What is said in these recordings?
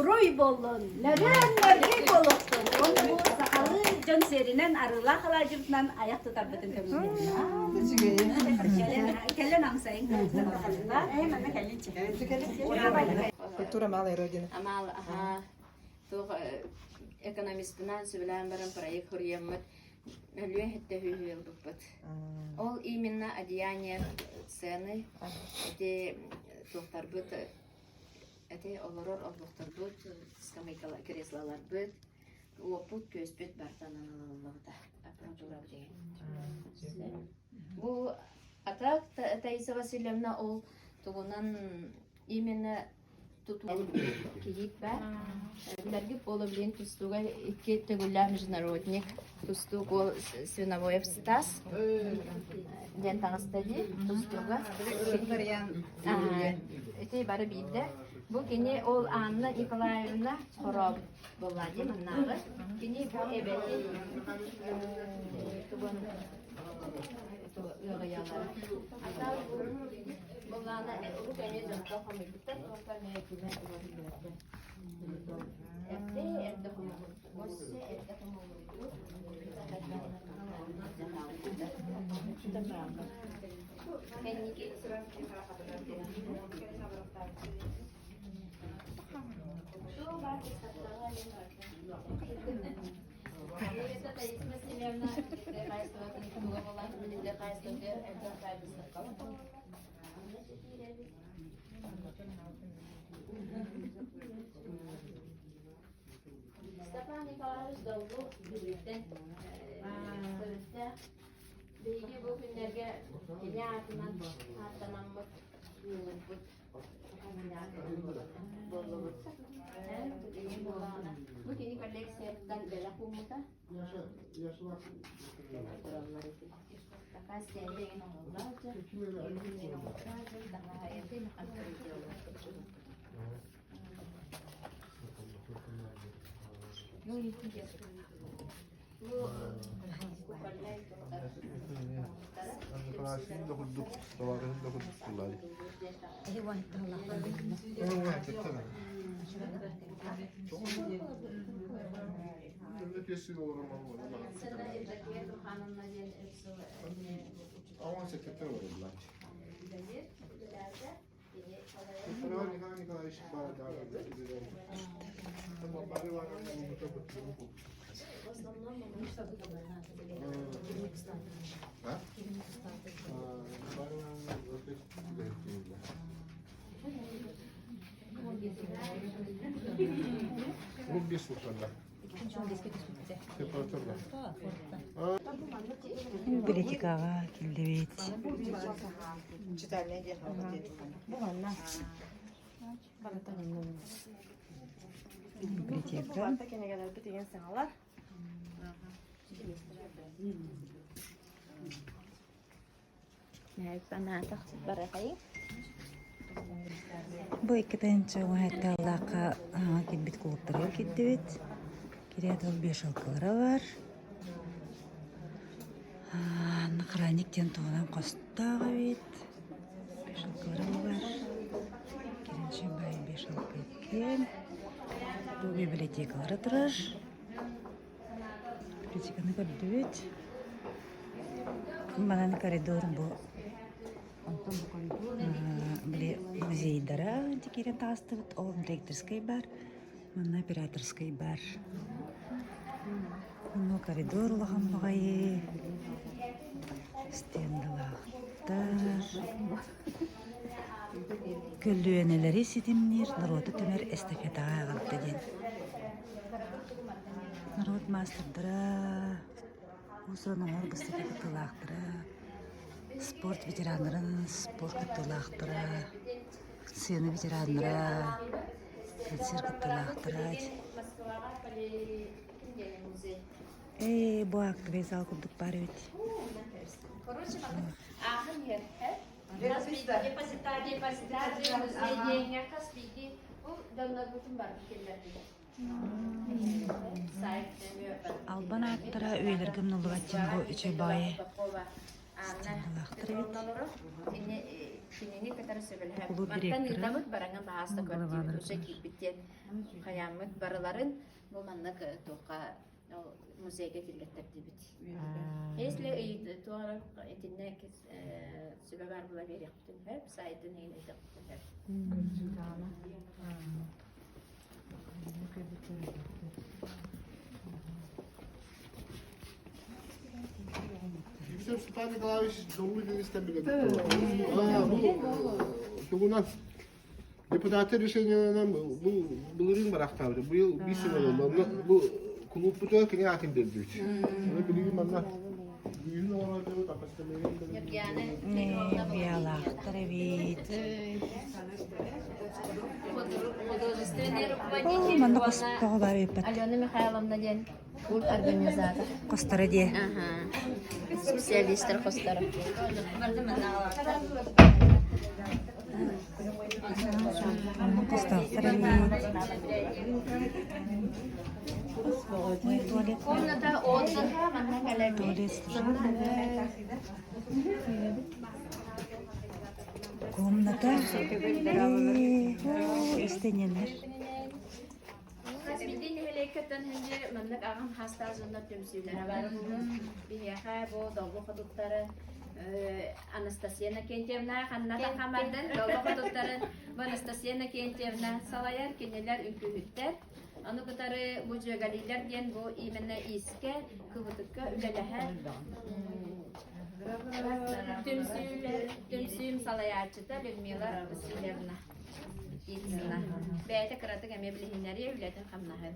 Уруй буоллун, нөрүөн нөргүй буолуохтун. Уонна бу сахалыы дьон сиэринэн арыылаах алаадьыбытынан айах тутарбытын көҥүллээтим. Кэлэн амсайын. Культура малой родины. Амал, аха, туох экономистынан сөбүлээн баран проект хуруйаммыт өлүө иһиттэ үһү ылбыппыт. Ол именно одеяние цены эти туохтарбыт Эти олорор олбохторбут, скамейкалар, креслоларбыт, уоппут, күөспүт бартан ылыллыбыта. Аппаратурабыт деген. Бу а так Таиса Васильевна ол тугунан именно тутуу кийиит баар. Билэргит буола билин тустууга икки төгүллээх международник тустуук уол Свиновоев Стас диэн таҕыста дии тустууга. Ити бары биирдэ. Бу кини ол Анна Николаевна хорообут буолла дии маннааҕы. Кини бу эбэтин тугун ыаҕыйалара. Ата буоллаана урут эмиэ дьонтон хомуйбуттар, туохтан эмиэ кимэ уган Эрдэ эрдэ хомуйбут. Өссө эрдэ хомуйбут. Кэнники Степан Николаевич Долгу Бүлүүттэн төрүттээх. Биһиги бу күннэргэ кини аатынан ааттанаммыт, ыылырбыт буоллубут. Бу кини коллекцияттан бэлэх ууммута. Такая стенде ин оҥоллоочу, Николаевич да курдук, товарыһын да курдук куллари. Бу бес суталар. Библиотекаҕа киллибит. Библиотека. Бу икки тыһыынча уон киирбит кулууптарыгар киирдибит. Кириэт ол вешалкалара бар. Охранник диэн туһунан хостоох эбит. Вешалкалара бар. Киринчи бай вешалка иккиэн. Бу библиотекалара турар. Библиотеканы көрдүбүт. Манан коридор бу били музейдара киирэн таҕыстыбыт. Ол директорскай бар, манна операторскай бар. Онно коридор улахан баҕайы, стендалаахтар. Көлүөнэлэри ситимниир норуоту түмэр эстафетаҕа аҕалта диэн. Норуот маастардара, уус-уран оҥор быстах кыттыылаахтара, спорт ветераннарын спорт кыттыылаахтара, сцена ветераннара, концерт кыттыылаахтара. Ээ, бу актовый зал курдук баар эбит. Албан ааттара үйэлэргэ умнуллубат диэн бу үчүгэй баҕайы стендалаахтар эбит. Кинини кытары сөбүлэһэн Кулууп мантан директора. ыытабыт бараҥа баһааста Главалары көрдүүбүт уже киирбит диэн хайааммыт барыларын бу маннык туохха музейга киллэттэрдибит. Если туох итиннэ сүбэ баар була биэриэхпитин сөп, сайтын иһин ыытыахпытын сөп. Виктор Степан Николаевич долгу дьиҥистэн билэбит. Бу тугунан депутаты решениенан бу былырыын барахтаабыт. Быйыл биир сыл олордо. Бу кулууппутугар кини аатын биэрдибит. Оны билигин манна үйүн оҥорордубут, Биялаахтар эбит. Художественный О, руководитель манна уонна хос тоҕо баар эбиппэт. Алена Михайловна диэн культ организатор. Хостара диэ. Ага. Специалистар хостара. Манна хостоохтор эбит. Ой, туалет. Комната отдыха манна кэлэбит. Туалет служебный. Комната. Э, истэнньэннэр. Хас биирдии нэһилиэккэттэн хэнди маннык аҕам хастаах дьоннор түмсүүлэрэ бар. Биһиэхэ бу долгу хотуттары Анастасия Накентьевна ханна да хамардын долгу хотуттарын бу Анастасия Накентьевна салайар кинилэр үҥкүүһүттэр. Ону кытары бу дьүөгэлиилэр диэн бу именно иискэ, кыбытыкка үлэлэһэр түмсүүлэр түмсүүм салайааччыта Людмила Васильевна. Птицына. Бэйэтэ кыратык эмиэ билиһиннэриэ үлэтин-хамнаһын.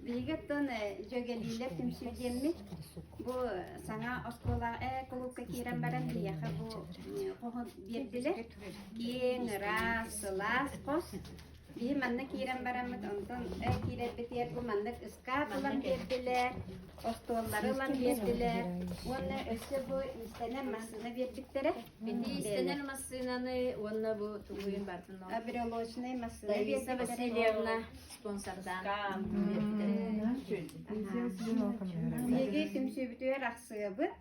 Биһиги оттон дьүөгэлиилэр түмсүү диэммит бу саҥа оскуола кулуупка киирэн баран биһиэхэ бу хоһу биэрдилэр. Киэҥ, ыраас, сылаас хос. Биһи манна киирэн бараммыт, онтон киирэрбитигэр бу маннык ыскаап ылан биэрдилэр, остуоллары ылан биэрдилэр уонна өссө бу иистэнэр массыына биэрбиттэрэ. Ити иистэнэр массыынаны уонна бу тугуйун бартын Брелочный массыына Лариса Васильевна спонсордаан биэрбитэ. Биһиги түмсүүбүтүгэр ахсыабыт.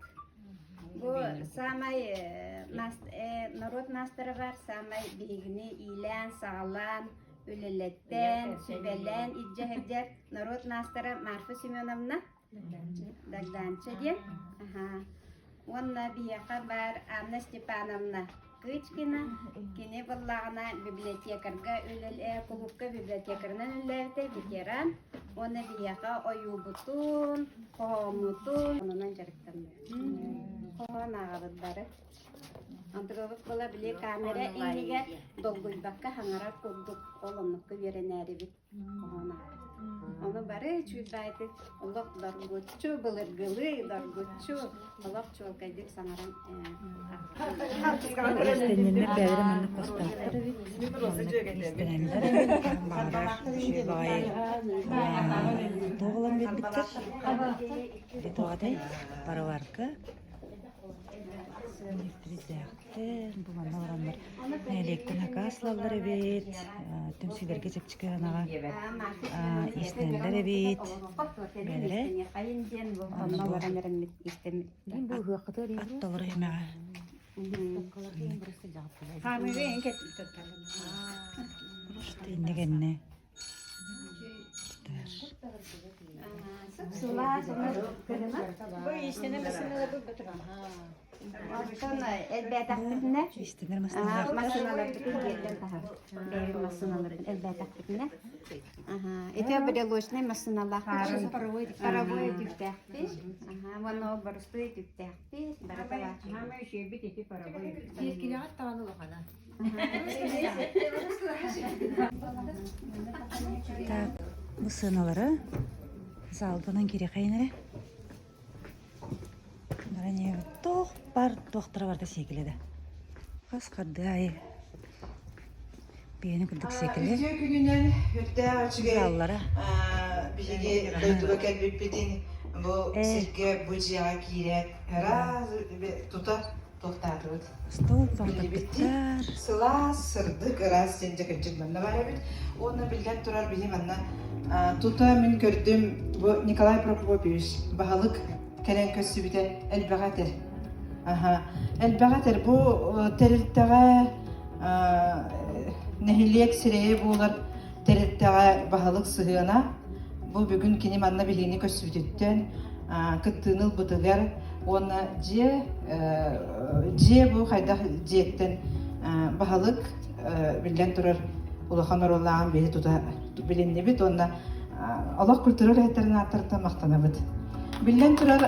Бу саамай норуот маастара бар, саамай биһигини иилээн-саҕалаан, үлэлэтэн, сүбэлээн илдьэ сылдьар норуот маастара Марфа Семеновна Дагдаанча диэн. Уонна биһиэхэ баар Анна Степановна Кычкина. Кини буоллаҕына библиотекарга үлэлээ, кулуупка библиотекарынан үлэлээбитэ, ветеран. Уонна биһиэхэ ойуубутун, хоһооммутун онунан дьарыктанна. Хоһоон ааҕабыт бары. Андыгабыт була били камера иннигэр долгуйбакка хаҥарар курдук ол оннукка үөрэнээрибит хоһоон ааҕабыт. Ону бары үчүгэйдик олох доргуччу былыргылыы доргуччу олох чуолкайдык саҥаран Истэнньэннэр бэйэлэрэ маннык хостоохтор эбит. Маннык истэнэллэр эбит. Баҕарар үчүгэй баҕайы туох ылан биэрбиттэр. Ритуатай пароварка Электридээхтэр бу манна олороннор нэһилиэктэн акаас ылаллар эбит түмсүүлэргэ чэпчэки сыанаҕа иистэнэллэр эбит бэлэрэ Онно олорон ат толору эмэҕэ иннэ кэннэ Истинэр массыыналарбытын массыыналарын элбээтэхпитинэ ити брелочнай массыыналаахпыт паровой өтүүктээхпит уонна ол боростуой өтүүктээхпит барыта баар Сиэркилэҕэр даҕаны улахана. Так, бу сыаналара залганан кириэхэйин эрэ. Баран туох бар туохтара барда сиэкилэ да. Хас хардыы аайы биэни курдук сиэкилэ. Үтүө күнүнэн үрдээх үчүгэй Заллара. биһиги дойдуга кэлбиппитин бу сиргэ бу дьиэҕэ киирээт ыраас тута Туохтаатыбыт? Стол тоҥтоппуттар. Сылаас, сырдык, ыраас диэн дьэ кырдьык манна бар эбит. Уонна биллэн турар биһи манна тута мин көрдүм бу Николай Прокопьевич баһылык кэлэн көрсүбүтэ элбэҕи этэр. Аха. Элбэҕи этэр. Бу тэрилтэҕэ нэһилиэк сирэйэ буолар тэрилтэҕэ баһылык сыһыана. Бу бүгүн кини манна биһигини көрсүбүтүттэн кыттыыны ылбытыгар уонна дьиэ дьиэ бу хайдах дьиэттэн баһылык биллэн турар улахан оруоллааҕын биһи тута билиннибит уонна олох культура үлэһиттэрин ааттарыттан махтанабыт. Биллэн турар,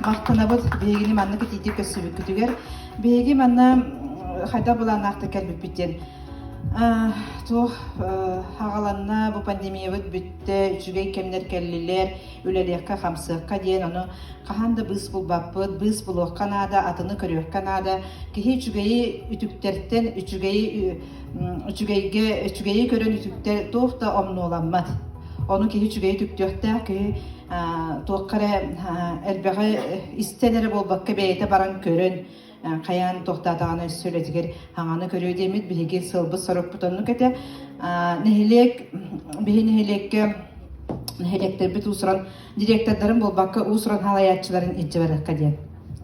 махтанабыт биһигини маннык итиитик көрсүбүккүтүгэр. Биһиги манна хайдах былааннаахтык кэлбиппит диэн туох хаҕаланна, бу пандемиябыт бүттэ, үчүгэй кэмнэр кэллилэр, үлэлиэххэ, хамсыахха диэн, ону хаһан да быыс булбаппыт, быыс булуохха наада, атыны көрүөххэ наада. Киһи үчүгэйи үтүктэртэн, үчүгэйи үчүгэйгэ үчүгэйи көрөн үтүктэр туох да омнуоламмат. Ону киһи үчүгэйи үтүктүөхтээх, киһи туохха эрэ элбэҕи истэн эрэ буолбакка бэйэтэ баран көрөн, хайаан туохтаатаҕына өссө үлэтигэр хаҥаны көрүө диэммит биһиги сыалбыт-сорукпут оннук этэ. Нэһилиэк биһи нэһилиэккэ нэһилиэктэрбит уусуран директордарын буолбакка уус-уран халайааччыларын илдьэ барыахха диэн.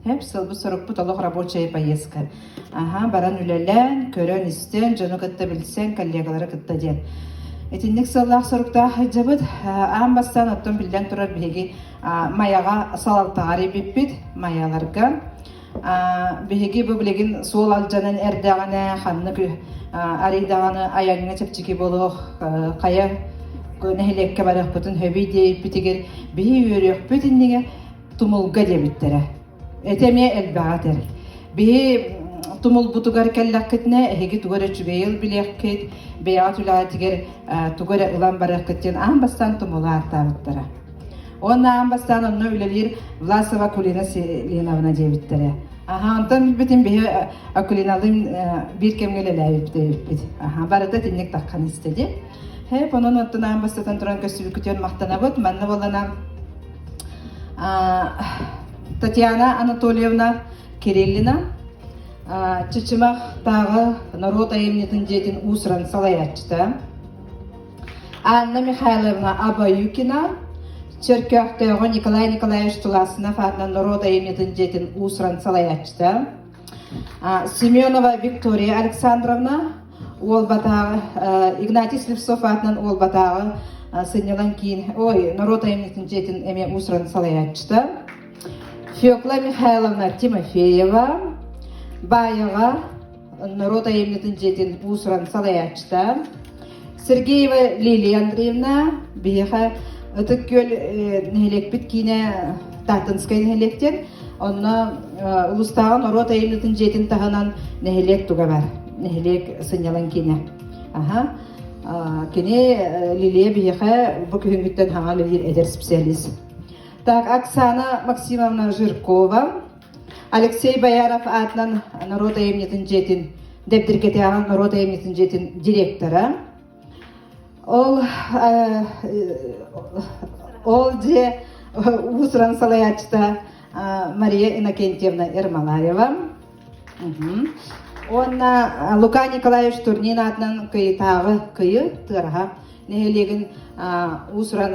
Хэп сылбыт-сорукпут олох рабочая поездка. Аха, баран үлэлээн, көрөн-истэн, дьону кытта билсэн, коллегалары кытта диэн. Итинник сыаллаах-соруктаах сылдьабыт. Аан бастаан оттон биллэн турар биһиги Майаҕа салалтаҕа арыйбыппыт, Майаларга. Биһиги бу билигин суол алдьанан эрдэҕинэ ханнык арыйдаҕаны айаҥҥа чэпчэки буолуох хайа нэһилиэккэ барыахпытын сөбүй диэбиппитигэр биһи үөрүөхпүт иннигэ тумулга диэбиттэрэ. Эти эмиэ элбэҕи этэр. Биһи тумулбутугар кэллэххитинэ эһиги тугу эрэ үчүгэйи ыл билиэххит, бэйэҕит үлэҕитигэр тугу эрэ ылан барыаххыт диэн аан бастаан тумулу ааттаабыттара. Уонна аан бастаан онно үлэлиир Власова Акулина Селеновна диэбиттэрэ. Аха, онтон билбитим биһи Акулиналыын биир кэмҥэ үлэлээбиппит. Аха, барыта итинник таххан истэ дии. Хэп, онон оттон аан бастатан туран көрсүбүккүтүгэр махтанабыт. Манна буоллана Татьяна Анатольевна Кириллина Чычымах тааҕы норуот айымньытын дьиэтин уус-уран салайааччыта. Анна Михайловна Абаюкина, Чөркөөхтөөҕү Николай Николаевич Туласынов аатынан норуот айымньытын дьиэтин уус-уран салайааччыта, Семенова Виктория Александровна, Уолбатааҕы Игнатий Слепцов аатынан Уолбатааҕы сынньалаҥ киин, ой, норуот айымньытын дьиэтин эмиэ уус-уран салайааччыта, Фекла Михайловна Тимофеева, Баайаҕа норуот айымньытын дьиэтин уус-уран салайааччыта Сергеева Лилия Андреевна биһиэхэ Ытык Күөл нэһилиэкпит киинэ Тааттынскай нэһилиэктэн онно улуустааҕы норуот айымньытын дьиэтин таһынан нэһилиэк туга бар нэһилиэк сынньалаҥ киинэ аха кини Лилия биһиэхэ бу күһүҥҥүттэн хаҥа үлэлиир эдэр специалист так Оксана Максимовна Жиркова Алексей Бояров аатынан норуот айымньытын дьиэтин Дэбдиргэтээҕи норуот айымньытын дьиэтин директора. Ол ол дьиэ уус-уран салайааччыта Мария Иннокентьевна Ермолаева. Уонна Лука Николаевич Турнин аатынан Кыйытааҕы Кыйы Тыараһа нэһилиэгин уус-уран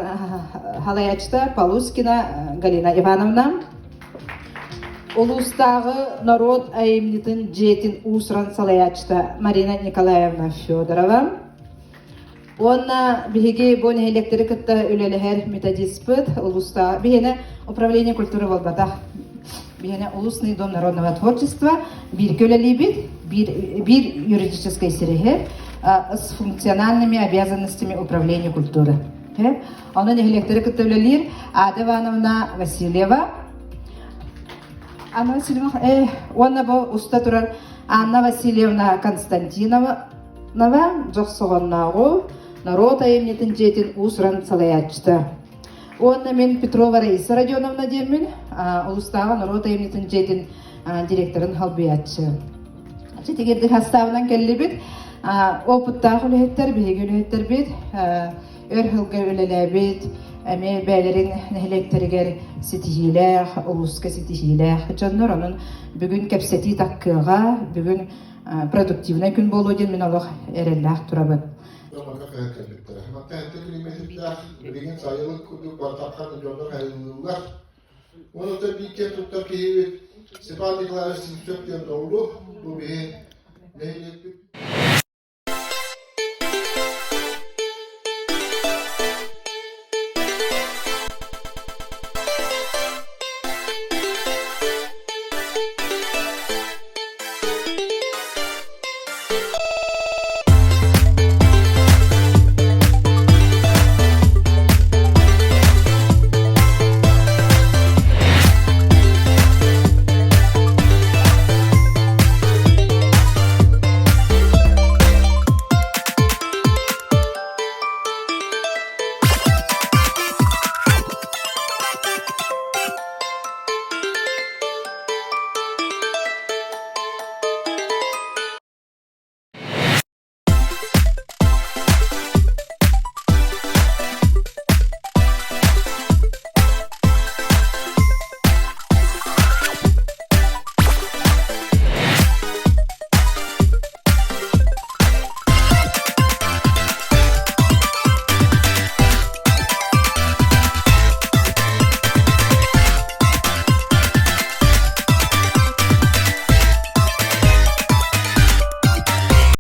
халайааччыта Полускина Галина Ивановна. Улуустааҕы норуот айымньытын дьиэтин уус-уран салайааччыта Марина Николаевна Федорова. Уонна биһиги бу нэһилиэктэри кытта үлэлэһэр методиспыт улуустааҕы биһиэнэ управление культуры буолбатах. Биһиэнэ Улусный дом народного творчества бииргэ үлэлиибит, биир, биир юридическай сирэһи с функциональными обязанностями управления культуры. Онон нэһилиэктэри кытта үлэлиир Ада Ивановна Васильева. Анна Васильевна, э, уонна бу уста турар Анна Васильевна Константинова Дьохсоҕоннооҕу норуот айымньытын дьиэтин уус-уран салайааччыта. Уонна мин Петрова Раиса Родионовна диэммин, улуустааҕы норуот айымньытын дьиэтин директорын халбыйааччы. Читигирдик хастаабынан кэллибит. Опыттаах үлэһиттэр, биһиги үлэһиттэрбит, өр сылга үлэлээбит, эмиэ бэйэлэрин нэһилиэктэригэр ситиһиилээх, улууска ситиһиилээх дьоннор. Онон бүгүн кэпсэтии таккыаҕа, бүгүн продуктивнай күн буолуо диэн мин олох эрэллээх турабын. Манна көһөн кэлбиттэрэ. Манна 7 километрдаах билигин сайылык курдук бардахха дьоннор айыллыыллар. Онон биир киэн туттар киһибит Степан Николаевич Симцев диэн Доллу, бу биһи нэһилиэкпит.